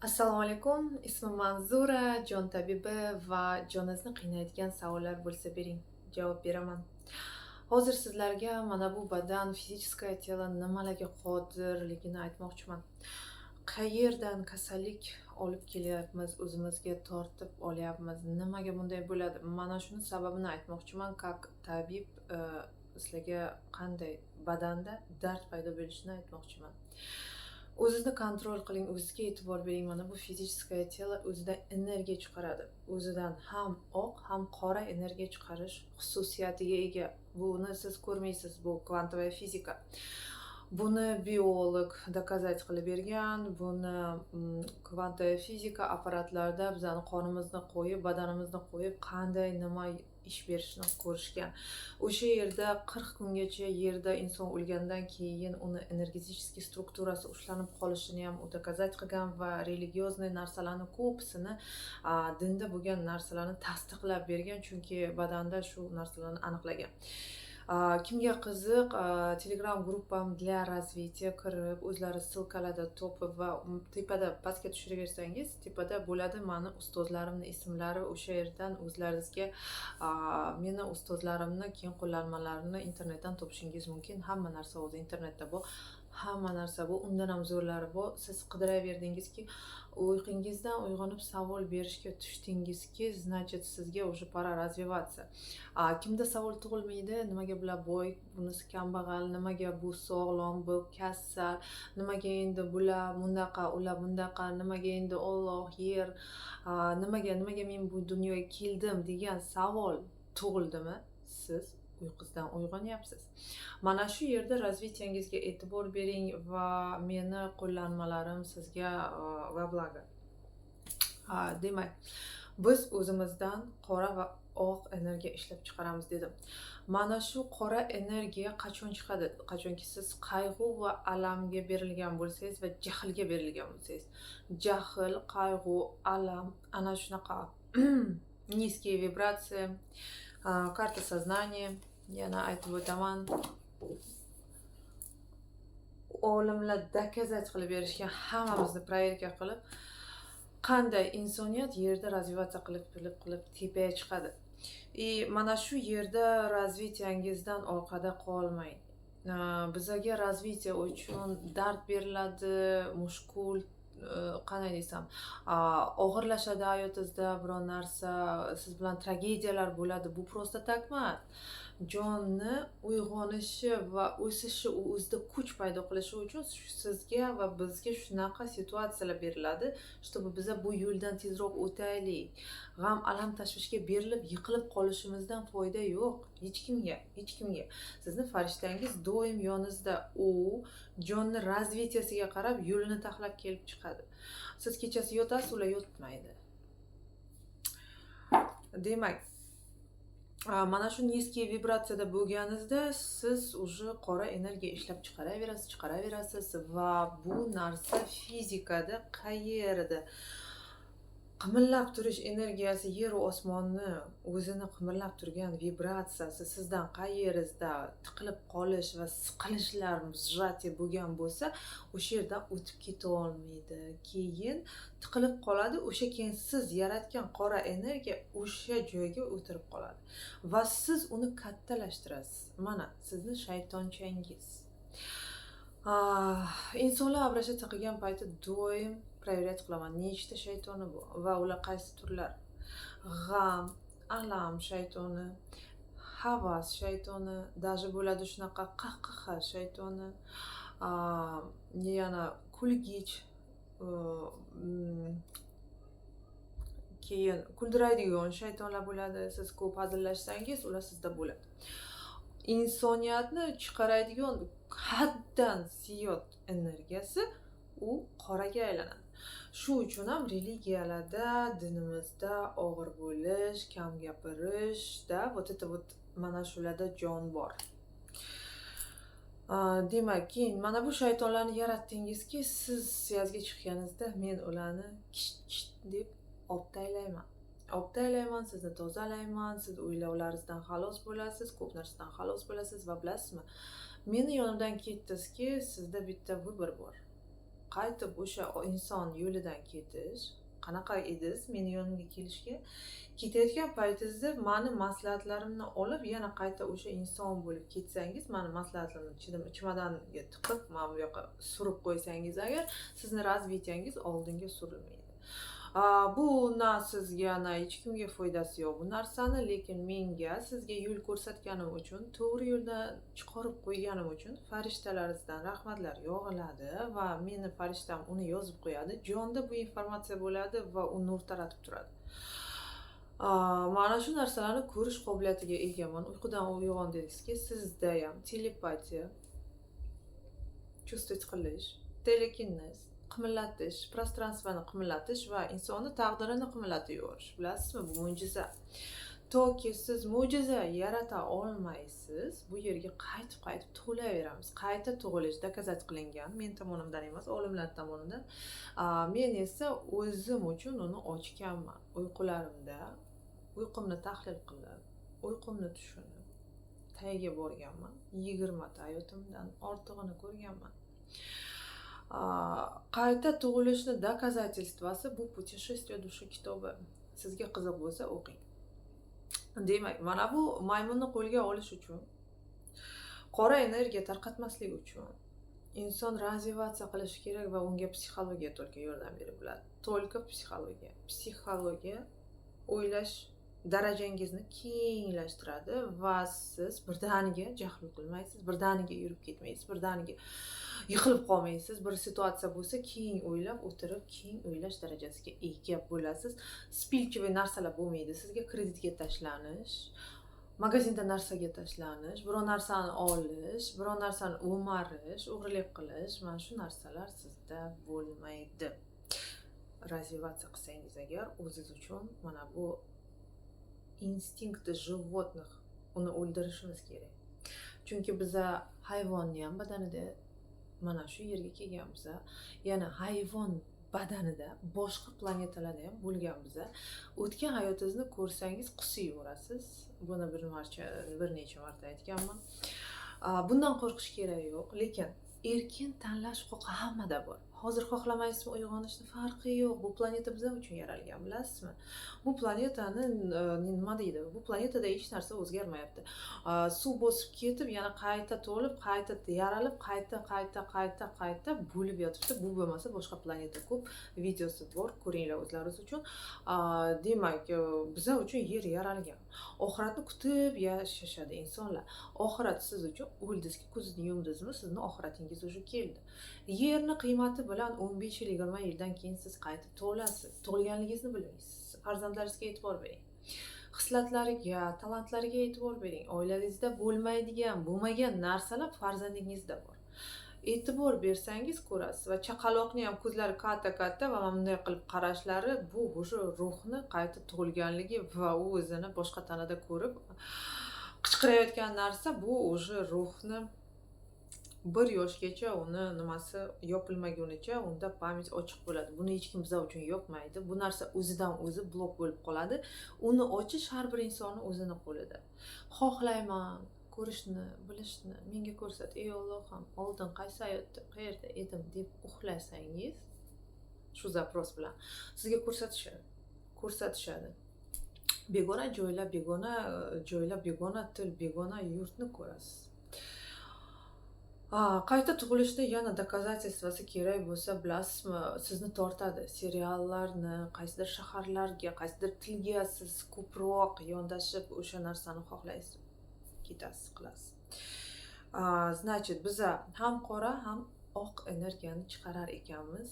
Assalomu alaykum. Ismim Manzura, jon tabibi va joningizni qiynaydigan savollar bo'lsa, bering, javob beraman. Hozir sizlarga mana bu badan, физическое тело nimalarga qodirligini aytmoqchiman. Qayerdan kasallik olib kelyapmiz, o'zimizga tortib olyapmiz, nimaga bunday bo'ladi? Mana shuni sababini aytmoqchiman, как tabib sizlarga qanday badanda dard paydo bo'lishini aytmoqchiman. O'zizni контроль qiling, o'zizga e'tibor bering. Mana bu физическое тело o'zidan energiya chiqaradi. O'zidan ham oq, ham qora energiya chiqarish xususiyatiga ega. Buni siz ko'rmaysiz, bu квантовая физика. Buni biolog доказать qilib bergan. Buni квантовая физика apparatlarda bizani qonimizni qo'yib, badanimizni qo'yib, qanday, nima ish berishini ko'rishgan. O'sha yerda 40 kungacha yerda inson o'lgandan keyin uni энергетический strukturasi ushlanib qolishini ham u доказать qilgan va религиозный narsalarni ko'pisini, dinda bo'lgan narsalarni tasdiqlab bergan, chunki badanda shu narsalarni aniqlagan. Kimga qiziq, Telegram gruppam для развития kirib, o'zlari ссылка larda topib va tepada pastga tushiraversangiz, tepada bo'ladi mani ustozlarimni ismlari. O'sha yerdan o'zlaringizga meni ustozlarimni keng qo'llanmalarini internetdan topishingiz mumkin. Hamma narsa o'zi internetda bor. Hamma narsa bor, undan ham zo'rlari bor. Siz qidiraverdingizki, uyqungizdan uyg'onib savol berishga tushdingizki, значит, sizga уже пора развиваться. Kimda savol tug'ilmaydi: nimaga bular boy, bunisi kambag'al, nimaga bu sog'lom, bu kasal, nimaga endi bular bunaqa, ular bundaqa, nimaga endi Olloh, yer, nimaga men bu dunyoga keldim degan savol tug'ildimi, siz uyqungizdan uyg'onyapsiz. Mana shu yerda развития ngizga e'tibor bering va meni qo'llanmalarim sizga va благо. Demak, biz o'zimizdan qora va oq energiya ishlab chiqaramiz dedim. Mana shu qora energiya qachon chiqadi? Qachonki siz qayg'u va alamga berilgan bo'lsangiz va jahlga berilgan bo'lsangiz. Jahl, qayg'u, alam ana shunaqa низкие вибрации, карта сознания, yana aytib o'taman. Olimlar доказать qilib berishgan, hammamizni проверка qilib, qanday insoniyat yerda развиваться qilib, qilib, qilib tepaga chiqadi. И mana shu yerda развития ngizdan orqada qolmang. Bizaga развитие uchun dard beriladi, mushkul, qanday desam, og'irlashadi hayotingizda biron narsa, siz bilan tragediyalar bo'ladi. Bu просто так emas. Jonni uyg'onishi va o'sishi, u o'zida kuch paydo qilishi uchun sizga va bizga shunaqa situatsiyalar beriladi, чтобы biza bu yo'ldan tezroq o'taylik. G'am, alam, tashvishga berilib, yiqilib qolishimizdan foyda yo'q hech kimga, hech kimga. Sizni farishtangiz doim yoningizda. U jonni развития siga qarab yo'lini taxlab kelib chiqadi. Siz kechasi yotasiz, ular yotmaydi. Demak, mana shu низкий vibratsiyada bo'lganingizda siz уже qora energiya ishlab chiqaraverasiz, chiqaraverasiz va bu narsa fizikada qayerida qimillab turish energiyasi, yeru osmonni o'zini qimirlab turgan vibratsiyasi sizdan qayeringizda tiqilib qolish va siqilishlar, сжатие bo'lgan bo'lsa, o'sha yerdan o'tib ketolmaydi. Keyin tiqilib qoladi, o'sha keyin siz yaratgan qora energiya o'sha joyga o'tirib qoladi va siz uni kattalashtirasiz. Mana sizni shaytonchangiz. Insonlar обращаться qilgan payti doim проверять qilaman, nechta shaytoni bor va ular qaysi turlar. G'am, alam shaytoni, havas shaytoni, даже bo'ladi shunaqa qahqaha shaytoni, yana kulgich, keyin kuldiradigan shaytonlar bo'ladi. Siz ko'p hazillashsangiz, ular sizda bo'ladi. Insoniyatni chiqaradigan haddan ziyod energiyasi u qoraga aylanadi. Shu uchun ham religiyalarda, dinimizda og'ir bo'lish, kam gapirishda, вот это вот, mana shularda jon bor. Demak, keyin mana bu shaytonlarni yaratdingizki, siz связь ga chiqqaningizda men ularni kisht kisht deb olib tashlayman. Olib tashlayman, sizni tozalayman, siz o'ylovlaringizdan xalos bo'lasiz, ko'p narsadan xalos bo'lasiz va bilasizmi, meni yonimdan ketdingizki, sizda bitta выбор bor. Qaytib o'sha inson yo'lidan ketish, qanaqa edingiz meni yonimga kelishga, ketayotgan paytingizda mani maslahatlarimni olib, yana qayta o'sha inson bo'lib ketsangiz, mani maslahatlarimni chemadanga tiqib, mana bu yoqqa surib qo'ysangiz agar, sizni развитие ngiz oldinga surilmaydi. Bu na sizga, na hech kimga foydasi yo'q bu narsani, lekin menga sizga yo'l ko'rsatganim uchun, to'g'ri yo'ldan chiqarib qo'yganim uchun farishtalaringizdan rahmatlar yog'iladi va meni farishtam uni yozib qo'yadi. Jonda bu informatsiya bo'ladi va u nur taratib turadi. Mana shu narsalarni ko'rish qobiliyatiga egaman. Uyqudan uyg'ondingizki, sizda ham telepatiya, чувствовать qilish, telekinez, qimillatish, пространство ni qimillatish va insonni taqdirini qimillatib yuborish. Bilasizmi, bu mo'jiza. Toki siz mo'jiza yarata olmaysiz, bu yerga qaytib-qaytib tug'ilaveramiz. Qayta tug'ilish доказать qilingan, men tomonimdan emas, olimlar tomonidan. Men esa o'zim uchun uni ochganman. Uyqularimda uyqumni tahlil qilib, uyqumni tushunib, tagiga borganman. 20 ta hayotimdan ortig'ini ko'rganman. Qayta tug'ilishni доказательство si bu "Путешествие души" kitobi. Sizga qiziq bo'lsa, o'qing. Demak, mana bu maymunni qo'lga olish uchun, qora energiya tarqatmaslik uchun inson развиваться qilishi kerak va unga psixologiya только yordam bera biladi. Только psixologiya. Psixologiya o'ylash darajangizni kenglashtiradi va siz birdaniga jahl qilmaysiz, birdaniga yurib ketmaysiz, birdaniga yiqilib qolmaysiz. Bir situatsiya bo'lsa, keng o'ylab o'tirib, keng o'ylash darajasiga ega bo'lasiz. Вспыльчивый narsalar bo'lmaydi. Sizga kreditga tashlanish, magazinda narsaga tashlanish, biror narsani olish, biror narsani o'marish, o'g'irlik qilish, mana shu narsalar sizda bo'lmaydi. Развиваться qilsangiz agar, o'ziz uchun mana bu инстинкты животных, uni o'ldirishimiz kerak. Chunki biza hayvonni ham badanida mana shu yerga kelganmiz. Yana hayvon badanida boshqa planetalarda ham bo'lganmiz. O'tgan hayotingizni ko'rsangiz, qusib yuborasiz. Buni bir necha marta aytganman. Bundan qo'rqish keragi yo'q, lekin erkin tanlash huquqi hammada bor. Hozir xohlamaysizmi uyg'onishni, farqi yo'q. Bu planeta bizlar uchun yaralgan, bilasizmi? Bu planetani nima deydi? Bu planetada hech narsa o'zgarmayapti. Suv bosib ketib, yana qayta to'lib, qayta yaralib, qayta, qayta, qayta, qayta bo'lib yotibdi. Bu bo'lmasa boshqa planeta ko'p. Videosi bor, ko'ringlar o'zlaringiz uchun. Demak, bizlar uchun yer yaralgan. Oxiratni kutib yashashadi insonlar. Oxirat siz uchun o'ldingizki, ko'zingizni yumdingizmi, sizni oxiratingiz уже keldi. Yerni qiymati bilan 15 yil, 20 yildan keyin siz qaytib tug'ilasiz. Tug'ilganligingizni bilmaysiz. Farzandlaringizga e'tibor bering. Xislatlariga, talantlariga e'tibor bering. Oilangizda bo'lmaydigan, bo'lmagan narsalar farzandingizda bor. E'tibor bersangiz, ko'rasiz va chaqaloqni ham ko'zlari katta-katta va mana bunday qilib qarashlari, bu уже ruhni qayta tug'ilganligi va u o'zini boshqa tanada ko'rib qichqirayotgan narsa, bu уже ruhni 1 yoshgacha uni nimasi yopilmagunicha unda память ochiq bo'ladi. Buni hech kim bizlar uchun yopmaydi. Bu narsa o'zidan o'zi blok bo'lib qoladi. Uni ochish har bir insonni o'zini qo'lida. Xohlayman ko'rishni, bilishni, menga ko'rsat, ey Allohim, oldin qaysi hayotda, qayerda edim deb uxlasangiz, shu запрос bilan sizga ko'rsatishadi. Ko'rsatishadi. Begona joylar, begona joylar, begona til, begona yurtni ko'rasiz. Qayta tug'ilishni yana доказательство si kerak bo'lsa, bilasizmi, sizni tortadi. Seriallarni, qaysidir shaharlarga, qaysidir tilga siz ko'proq yondashib, o'sha narsani xohlaysiz. Ketasiz, qilasiz. Значит, biza ham qora, ham oq energiyani chiqarar ekanmiz.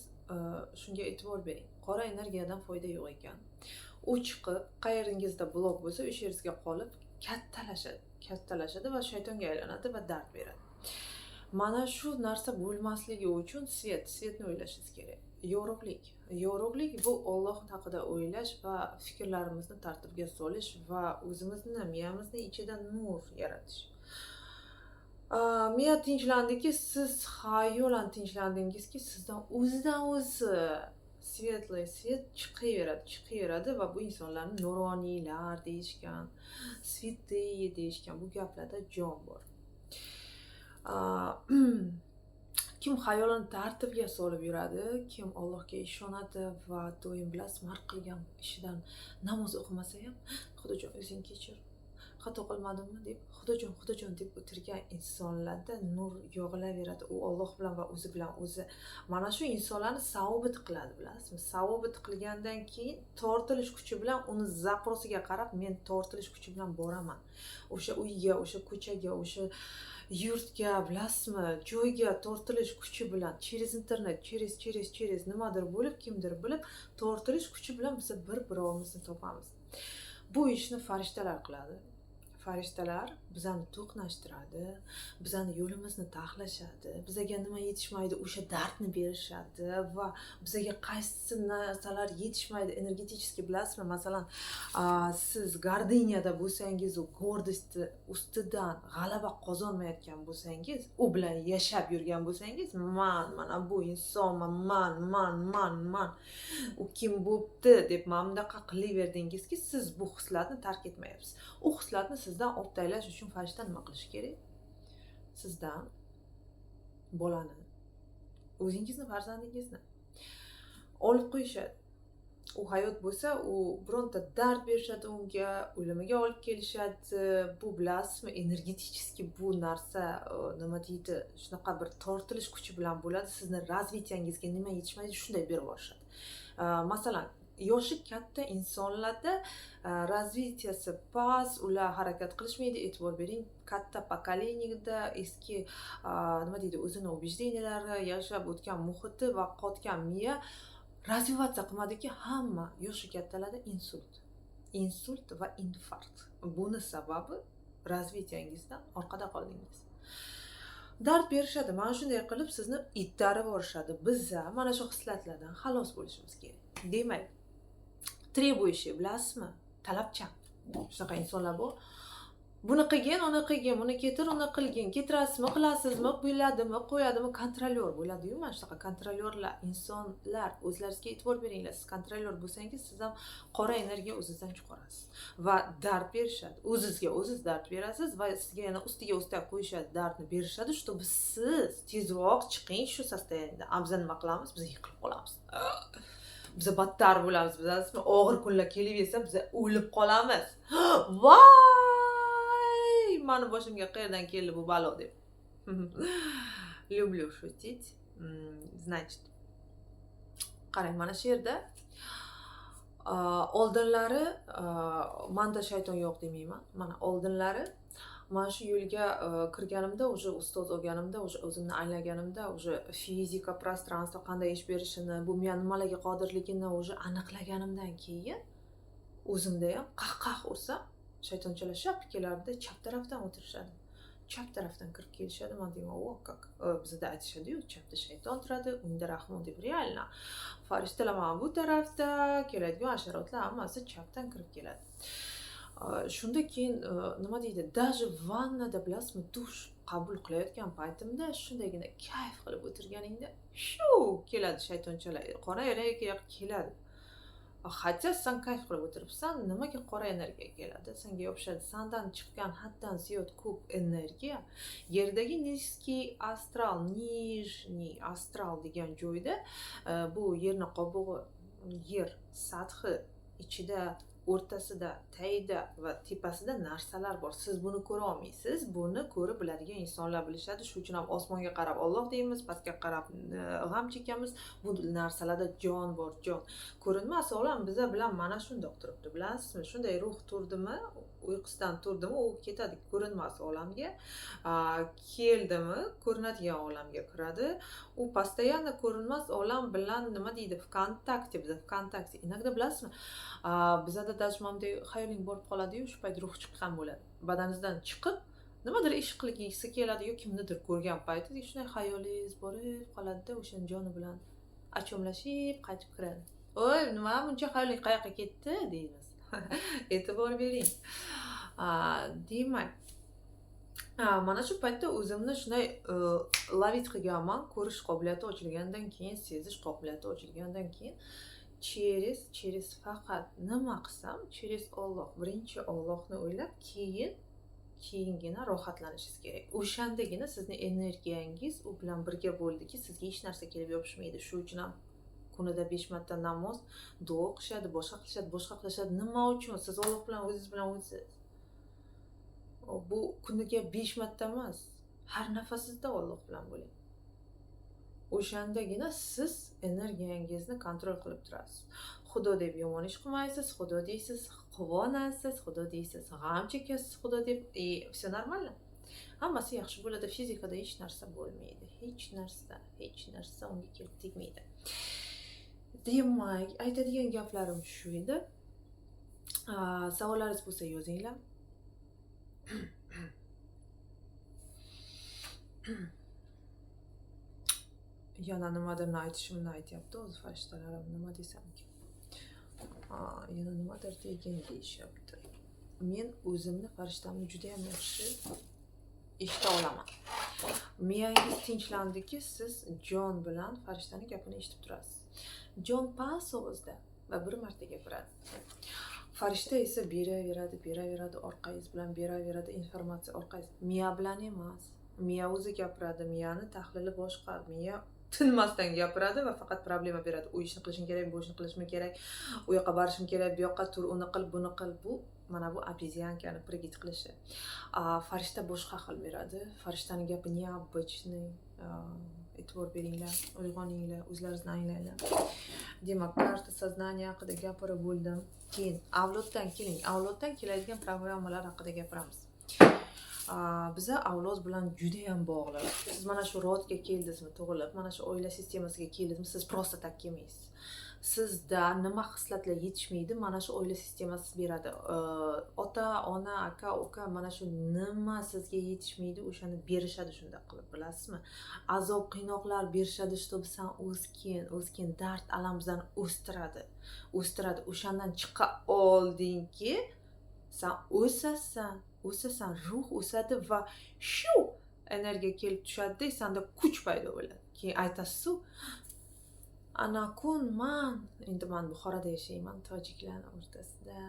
Shunga e'tibor bering. Qora energiyadan foyda yo'q ekan. U chiqib, qayeringizda blok bo'lsa, o'sha yeringizga qolib, kattalashadi, kattalashadi va shaytonga aylanadi va dard beradi. Mana shu narsa bo'lmasligi uchun свет, свет ni o'ylashingiz kerak. Yorug'lik. Yorug'lik bu Olloh haqida o'ylash va fikrlarimizni tartibga solish va o'zimizni miyamizni ichida nur yaratish. Miya tinchlandiki, siz xayolan tinchlandingizki, sizdan o'zidan o'zi светлый свет chiqaveradi, chiqaveradi va bu insonlarni nuroniylar deyishgan, святые deyishgan. Bu gaplarda jon bor. Kim xayolini tartibga solib yuradi, kim Allohga ishonadi va doim, bilasizmi, har qilgan ishidan namoz o'qimasa ham, "Xudojon, o'zing kechir, xato qilmadimmi?" deb, "Xudojon, Xudojon" deb o'tirgan insonlarda nur yog'ilaveradi. U Olloh bilan va o'zi bilan o'zi. Mana shu insonlarni savobit qiladi, bilasizmi? Savobit qilgandan keyin tortilish kuchi bilan uni запрос iga qarab, men tortilish kuchi bilan boraman o'sha uyga, o'sha ko'chaga, o'sha yurtga, bilasizmi, joyga tortilish kuchi bilan, через internet, через, через, через nimadir bo'lib, kimdir bilib, tortilish kuchi bilan biz bir birovimizni topamiz. Bu ishni farishtalar qiladi. Farishtalar bizani to'qnashtiradi, bizani yo'limizni taxlashadi, bizaga nima yetishmaydi, o'sha dardni berishadi va bizaga qaysi narsalar yetishmaydi энергетически, bilasizmi? Masalan, siz гордыня da bo'lsangiz, u гордость ustidan g'alaba qozonmayotgan bo'lsangiz, u bilan yashab yurgan bo'lsangiz, "Man mana bu insonman, man, man, man, man, u kim bo'pti?" deb mana bunaqa qilaverdingizki, siz bu hislatni tark etmayapsiz. U hislatni sizdan olib tashlash uchun farishta nima qilishi kerak? Sizdan bolani, o'zingizni farzandingizni olib qo'yishadi. U hayot bo'lsa, u bironta dard berishadi unga, o'limiga olib kelishadi. Bu, bilasizmi, энергетически bu narsa, nima deydi, shunaqa bir tortilish kuchi bilan bo'ladi. Sizni развития ngizga nima yetishmaydi, shunday berib yuborishadi. Masalan, yoshi katta insonlarda развития si past, ular harakat qilishmaydi. E'tibor bering, katta поколение da eski, nima deydi, o'zini убеждения lari, yashab o'tgan muhiti va qotgan miya развиваться qilmadiki, hamma yoshi kattalarda insult, insult va infarkt. Buni sababi развития ngizdan orqada qoldingiz. Dard berishadi, mana shunday qilib sizni itarib yuborishadi. Biza mana shu xislatlardan xalos bo'lishimiz kerak. Demak, требующий, bilasizmi, talabchan shunaqa insonlar bor: buni qilgin, uni qilgin, buni ketir, uni qilgin, ketirasizmi, qilasizmi, bo'ladimi, qo'yadimi, контролёр bo'ladiyu. Mana shunaqa контролёр lar insonlar, o'zlaringizga e'tibor beringlar. Siz контролёр bo'lsangiz, siz ham qora energiya o'zingizdan chiqarasiz va dard berishadi. O'zizga o'ziz dard berasiz va sizga yana ustiga ustak qo'yishadi, dardni berishadi, чтобы siz tezroq chiqing shu состояние dan. A biza nima qilamiz? Biz yiqilib qolamiz, biza battar bo'lamiz, bilasizmi? Og'ir kunlar kelaversa, biza o'lib qolamiz: "Voy, mani boshimga qayerdan keldi bu balo?" deb. Люблю шутить. Значит, qarang, mana shu yerda oldinlari, manda shayton yo'q demayman. Mana oldinlari mana shu yo'lga kirganimda, уже ustoz olganimda, уже o'zimni anglaganimda, уже fizika, пространство qanday ish berishini, bu miya nimalarga qodirligini уже aniqlaganimdan keyin o'zimda ham qah qah ursam, shaytonchalar shap kelardida, chap tarafdan o'tirishadi, chap tarafdan kirib kelishadi. Man deyman: "О как!" Bizada aytishadiyu, chapda shayton turadi, o'ngda Rahmon deb. Реально farishtalar mana bu tarafda, keladigan hasharotlar hammasi chapdan kirib keladi. Shunda keyin, nima deydi, даже vannada, bilasizmi, dush qabul qilayotgan paytimda shundaygina kayf qilib o'tirganingda shu keladi shaytonchalar, qora energiya keladi. Хотя san kayf qilib o'tiribsan, nimaga qora energiya keladi, senga yopishadi? Sandan chiqqan haddan ziyod ko'p energiya yerdagi низкий astral, нижний astral degan joyda, bu yerni qobig'i, yer sathi ichida, o'rtasida, tagida va tepasida narsalar bor. Siz buni ko'ra olmaysiz, buni ko'rib biladigan insonlar bilishadi. Shuning uchun ham osmonga qarab Olloh deymiz, pastga qarab g'am chekamiz. Bu narsalarda jon bor, jon. Ko'rinmas olam biza bilan mana shundoq turibdi, bilasizmi? Shunday ruh turdimi, uyqusidan turdimi, u ketadi ko'rinmas olamga, keldimi, ko'rinadigan olamga kiradi. U постоянно ko'rinmas olam bilan, nima deydi, в контакте, biza в контакте. Иногда, bilasizmi, bizada даже mana bunday xayoling borib qoladiyu, shu payt ruh chiqqan bo'ladi badaningizdan, chiqib nimadir ish qilgisi keladi yo kimnidir ko'rgan payti shunday xayolingiz borib qoladida, o'shani joni bilan achomlashib qaytib kiradi. "Voy, nima, buncha xayoling qayoqqa ketdi?" deymiz. E'tibor bering. Demak, mana shu paytda o'zimni shunday ловить qilganman. Ko'rish qobiliyati ochilgandan keyin, sezish qobiliyati ochilgandan keyin через faqat nima qilsam, через Olloh, birinchi Ollohni o'ylab, keyin keyingina rohatlanishingiz kerak. O'shandagina sizni energiyangiz u bilan birga bo'ldiki, sizga hech narsa kelib yopishmaydi. Shu uchun ham kunida 5 marta namoz, duo qilishadi, boshqa qilishadi, boshqa qilishadi. Nima uchun? Siz Alloh bilan, o'zingiz bilan o'zingiz. Bu kuniga 5 marta emas, har nafasingizda Alloh bilan bo'ling. O'shandagina siz energiyangizni контроль qilib turasiz. Xudo deb yomon ish qilmaysiz, Xudo deysiz, quvonasiz, Xudo deysiz, g'am chekasiz, Xudo deb, и все нормально. Hammasi yaxshi bo'ladi. Fizikada hech narsa bo'lmaydi. Hech narsa, hech narsa unga kelib tegmaydi. Demak, aytadigan gaplarim shu edi. Savollaringiz bo'lsa, yozinglar. Yana nimadirni aytishimni aytyapti o'zi farishtalarim. Nima desamki? Yana nimadir degin deyishyapti. Men o'zimni farishtamni judayam yaxshi eshita olaman. Miyangiz tinchlandiki, siz jon bilan farishtani gapini eshitib turasiz. Jon past ovozda va bir marta gapiradi. Farishta esa beraveradi, beraveradi, orqangiz bilan beraveradi informatsiya orqangiz. Miya bilan emas. Miya o'zi gapiradi, miyani tahlili boshqa. Miya tinmasdan gapiradi va faqat problema beradi. U ishni qilishim kerak, bu ishni qilishim kerak, u yoqqa borishim kerak, bu yoqqa tur, uni qil, buni qil. Bu mana bu обезьянка ni прыгать qilishi. Farishta boshqa xil beradi. Farishtani gapi необычный. E'tibor beringlar, uyg'oninglar, o'zlaringizni anglanglar. Demak, карта сознания haqida gapirib bo'ldim. Keyin avloddan keling, avloddan keladigan programmalar haqida gapiramiz. Biza avlod bilan judayam bog'liq. Siz mana shu род ga keldingizmi tug'ilib, mana shu oila sistemasiga keldingizmi, siz просто так kelmaysiz. Sizda nima xislatlar yetishmaydi, mana shu oila sistemasi beradi. Ota, ona, aka, uka mana shu nima sizga yetishmaydi, o'shani berishadi shunday qilib, bilasizmi? Azob, qiynoqlar berishadi, чтобы san o'sgin, o'sgin, dard alam bizani o'stiradi. O'stiradi. O'shandan chiqa oldingki, san o'sasan, o'sasan, ruh o'sadi va shu energiya kelib tushadida, sanda kuch paydo bo'ladi. Keyin aytasiz-ku, ana kun man, endi man Buxoroda yashayman, tojiklarni o'rtasida.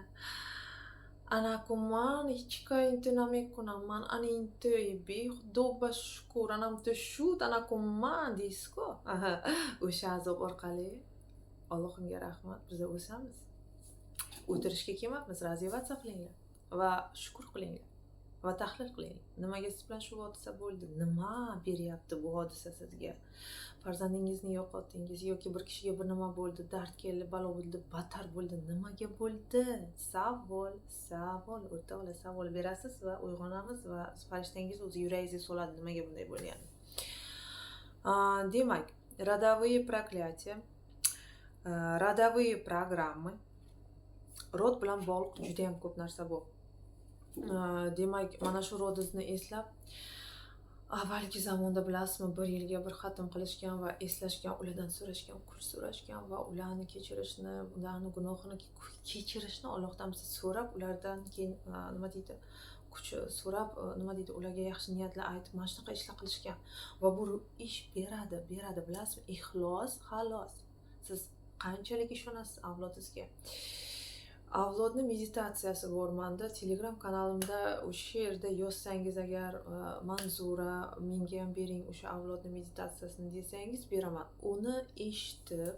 Ana kun man hech qayerda namekунам, man ana Xudo ba shukur, anam shud, ana kun man deysiz-ku. O'sha azob orqali Allohimga rahmat, biz o'samiz. O'tirishga kelmabmiz, развиваться qilinglar va shukur qilinglar va tahlil qilinglar. Nimaga siz bilan shu hodisa bo'ldi? Nima beryapti bu hodisa sizga? Farzandingizni yo'qotdingiz yoki bir kishiga bir nima bo'ldi, dard keldi, balo bo'ldi, battar bo'ldi. Nimaga bo'ldi? Savol, savol, o'rtoqlar, savol berasiz va uyg'onamiz va farishtangiz o'zi yuragingizga soladi nimaga bunday bo'lganini. Demak, родовые проклятия, родовые программы, род bilan bog'liq juda ham ko'p narsa bu. Demak, mana shu род ingizni eslab, avvalgi zamonda, bilasizmi, bir yilga bir xatm qilishgan va eslashgan, ulardan so'rashgan, kuch so'rashgan va ularni kechirishni, ularni gunohini kechirishni Allohdan biz so'rab, ulardan keyin nima deydi, kuch so'rab, nima deydi, ularga yaxshi niyatlar aytib, mana shunaqa ishlar qilishgan va bu ish beradi, beradi, bilasizmi? Ixlos, xalos. Siz qanchalik ishonasiz avlodingizga? Avlodni meditatsiyasi bor manda Telegram kanalimda. O'sha yerda yozsangiz agar, "Manzura, menga ham bering o'sha avlodni meditatsiyasini" desangiz, beraman. Uni eshitib,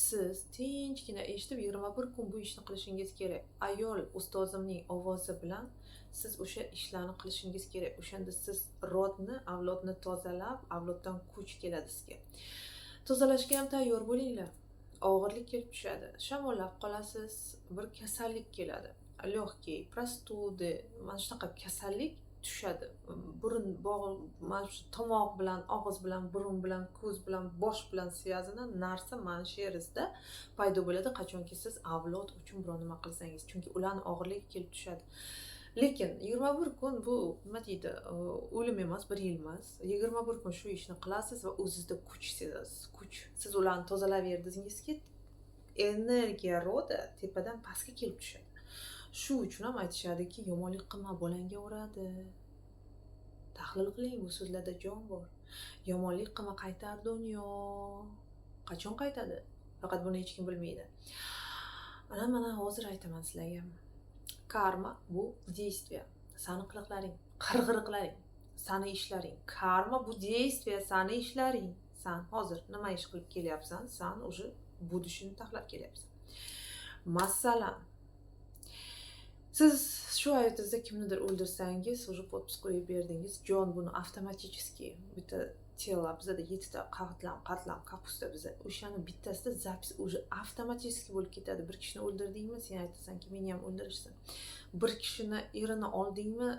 siz tinchgina eshitib, 21 kun bu ishni qilishingiz kerak. Ayol ustozimning ovozi bilan siz o'sha ishlarni qilishingiz kerak. O'shanda siz род ni, avlodni tozalab, avloddan kuch keladi sizga. Tozalashga ham tayyor bo'linglar. Og'irlik kelib tushadi, shamollab qolasiz, bir kasallik keladi, легкий простуды, mana shunaqa kasallik tushadi. Burun bog', mana shu tomoq bilan, og'iz bilan, burun bilan, ko'z bilan, bosh bilan связано narsa mana shu yeringizda paydo bo'ladi, qachonki siz avlod uchun biror nima qilsangiz, chunki ularni og'irligi kelib tushadi. Lekin 21 kun bu, nima deydi, o'lim emas, bir yil emas. 21 kun shu ishni qilasiz va o'zizda kuch sezasiz, kuch. Siz ularni tozalaverdingizki, energiya рода tepadan pastga kelib tushadi. Shu uchun ham aytishadiki, yomonlik qilma, bolangga uradi. Tahlil qiling, bu so'zlarda jon bor. Yomonlik qilma, qaytar dunyo. Qachon qaytadi? Faqat buni hech kim bilmaydi. Ana, mana hozir aytaman sizlarga. Karma bu действие. Sani qiliqlaring, qirg'iriqlaring, sani ishlaring. Karma bu действие, sani ishlaring. San hozir nima ish qilib kelyapsan, san уже будущий ni taxlab kelyapsan. Masalan, siz shu hayotingizda kimnidir o'ldirsangiz, уже подпись qo'yib berdingiz. Jon buni avtomatически, bitta тело bizada yettita qatlam qatlam капуста biza, o'shani bittasida запись уже avtomatически bo'lib ketadi. Bir kishini o'ldirdingmi, sen aytasanki, meni ham o'ldirishsin. Bir kishini erini oldingmi,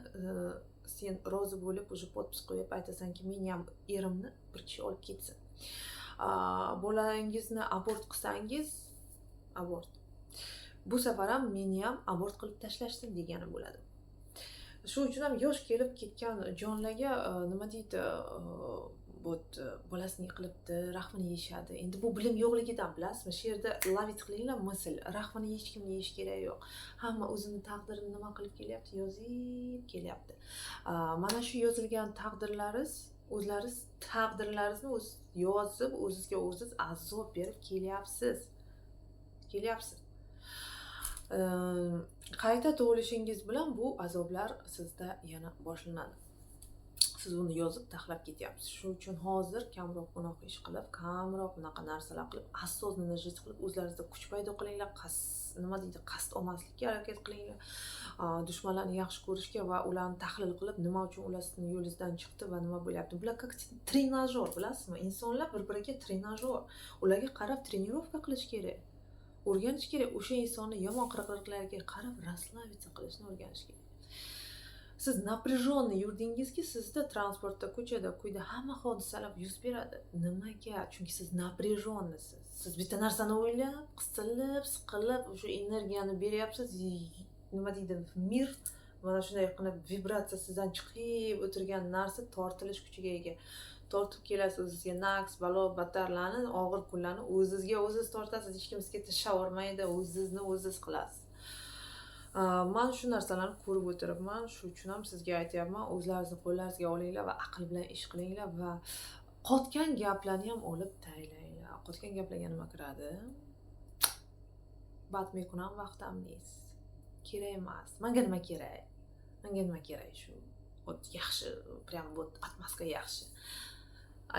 sen rozi bo'lib, уже подпись qo'yib aytasanki, meni ham erimni bir kishi olib ketsin. Bolangizni abort qilsangiz, abort bu safar ham meni ham abort qilib tashlashsin degani bo'ladi. Shu uchun ham yosh kelib ketgan jonlarga nima deydi, вот bolasini yiqilibdi, rahmini yeyishadi. Endi bu bilim yo'qligidan, bilasizmi? Shu yerda ловить qilinglar мысль: rahmini hech kimni yeyish keragi yo'q. Hamma o'zini taqdirini nima qilib kelyapti? Yozib kelyapti. Mana shu yozilgan taqdirlaringiz, o'zlaringiz taqdirlaringizni o'z yozib, o'zizga o'ziz azob berib kelyapsiz. Qayta tug'ilishingiz bilan bu azoblar sizda yana boshlanadi. Siz uni yozib taxlab ketyapsiz. Shu uchun hozir kamroq gunoh ish qilib, kamroq bunaqa narsalar qilib, осознанно жизнь qilib, o'zlaringizda kuch paydo qilinglar. Nima deydi, qasd olmaslikka harakat qilinglar. Dushmanlarni yaxshi ko'rishga va ularni tahlil qilib, nima uchun ular sizni yo'lingizdan chiqdi va nima bo'lyapti. Bular как тренажёр, bilasizmi? Insonlar bir biriga тренажёр. Ularga qarab тренировка qilish kerak, o'rganish kerak. O'sha insonni yomon qiliqlariga qarab расслабиться qilishni o'rganish kerak. Siz напряженный yurdingizki, sizda transportda, ko'chada, kuyda hamma hodisalar yuz beradi. Nimaga? Chunki siz напряженный siz. Siz bitta narsani o'ylab, qisilib, siqilib, o'sha energiyani beryapsiz. Nima deydi, мир mana shunday qilib vibratsiya sizdan chiqib o'tirgan narsa tortilish kuchiga ega. Tortib kelasiz o'zizga naks, balo, battarlarni, og'ir kunlarni o'zizga o'ziz tortasiz. Hech kim sizga tashlavormaydi, o'zizni o'ziz qilasiz. Man shu narsalarni ko'rib o'tiribman. Shu uchun ham sizga aytyapman, o'zlaringizni qo'llaringizga olinglar va aql bilan ish qilinglar va qotgan gaplarni ham olib tashlanglar. Qotgan gaplarga nima kiradi? Бад мекунам, вақтам нест. Kerak emas. Manga nima kerak? Manga nima kerak shu? Вот yaxshi, прям вот отмазка yaxshi.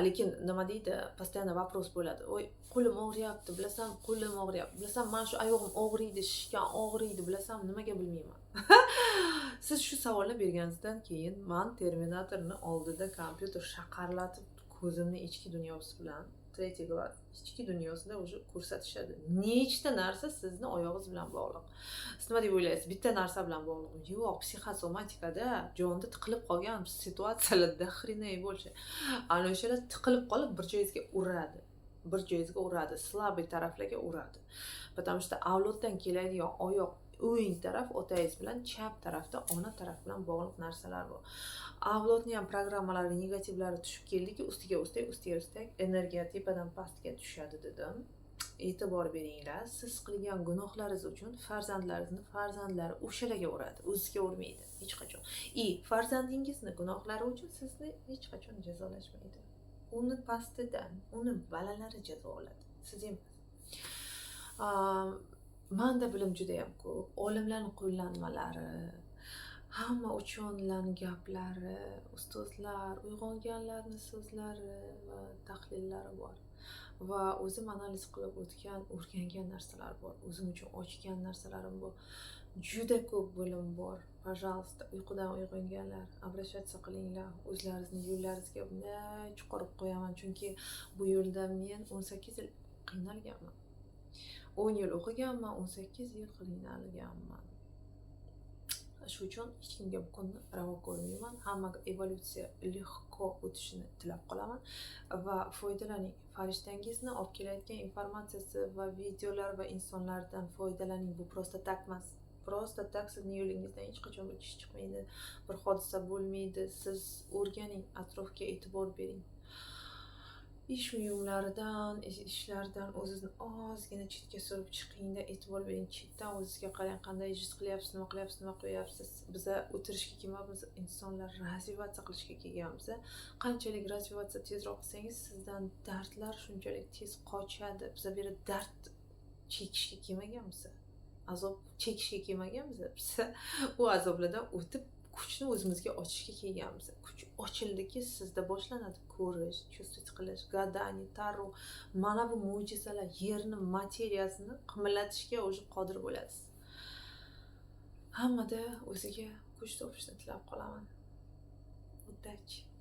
Lekin nima deydi, постоянно вопрос bo'ladi. Oy, qo'lim og'riyapti, bilasan, qo'lim og'riyapti. Bilasan, mana shu oyog'im og'riydi, shishgan og'riydi, bilasan, nimaga bilmayman. Siz shu savolni berganingizdan keyin man terminatorni oldida kompyuter shaqarlatib, ko'zimni ichki dunyosi bilan, третий глаз, ichki dunyosida уже ko'rsatishadi. Nechta narsa sizni oyog'ingiz bilan bog'liq. Siz nima deb o'ylaysiz? Bitta narsa bilan bog'liqmi? Yo'q, psixosomatikada jonda tiqilib qolgan situatsiyalar до хрена и больше. Ana o'shalar tiqilib qolib bir joyingizga uradi. Bir joyingizga uradi, слабый taraflarga uradi. Потому что avloddan keladigan oyoq o'ng taraf otangiz bilan, chap tarafda ona taraf bilan bog'liq narsalar bor. Avlodni ham programmalari, negativlari tushib keldiki, ustiga ustak, ustiga ustak energiya tepadan pastga tushadi dedim. E'tibor beringlar, siz qilgan gunohlaringiz uchun farzandlaringizni farzandlari o'shalarga uradi, o'zizga urmaydi hech qachon. И farzandingizni gunohlari uchun sizni hech qachon jazolashmaydi. Uni pastidan uni bolalari jazo oladi, siz emas. Manda bilim judayam ko'p. Olimlarni qo'llanmalari, hamma учёный larni gaplari, ustozlar, uyg'onganlarni so'zlari va tahlillari bor. Va o'zim analiz qilib o'tgan, o'rgangan narsalar bor. O'zim uchun ochgan narsalarim bor. Juda ko'p bilim bor. Пожалуйста, uyqudan uyg'onganlar, обращаться qilinglar. O'zlaringizni yo'llaringizga bunday chiqarib qo'yaman, chunki bu yo'lda men 18 yil qiynalganman. 10 yil o'qiganman, 18 yil qiynalganman. Shu uchun hech kimga bu kunni ravo ko'rmayman. Hammaga evolyutsiya легко o'tishini tilab qolaman va foydalaning. Farishtangizni olib kelayotgan informatsiyasi va videolar va insonlardan foydalaning. Bu просто так emas. Просто так sizni yo'lingizdan hech qachon bir kishi chiqmaydi, bir hodisa bo'lmaydi. Siz o'rganing, atrofga e'tibor bering. Ish uyumlaridan, ishlardan o'zizni ozgina chetga surib chiqingda, e'tibor bering. Chetdan o'zizga qarang, qanday ish qilyapsiz, nima qilyapsiz, nima qo'yapsiz. Biza o'tirishga kelmayapmiz, insonlar развиваться qilishga kelganmiz. Qanchalik развиваться tezroq qilsangiz, sizdan dardlar shunchalik tez qochadi. Biza bu yerda dard chekishga kelmaganmiz. Azob chekishga kelmaganmiz. Biz u azoblardan o'tib Kuchni o'zimizga ochishga kelganmiz. Kuch ochildiki, sizda boshlanadi ko'rish, чувствовать qilish, гадание, таро, mana bu mo'jizalar, yerni materiyasini qimirlatishga уже qodir bo'lasiz. Hammada o'ziga kuch topishni tilab qolaman. Удачи!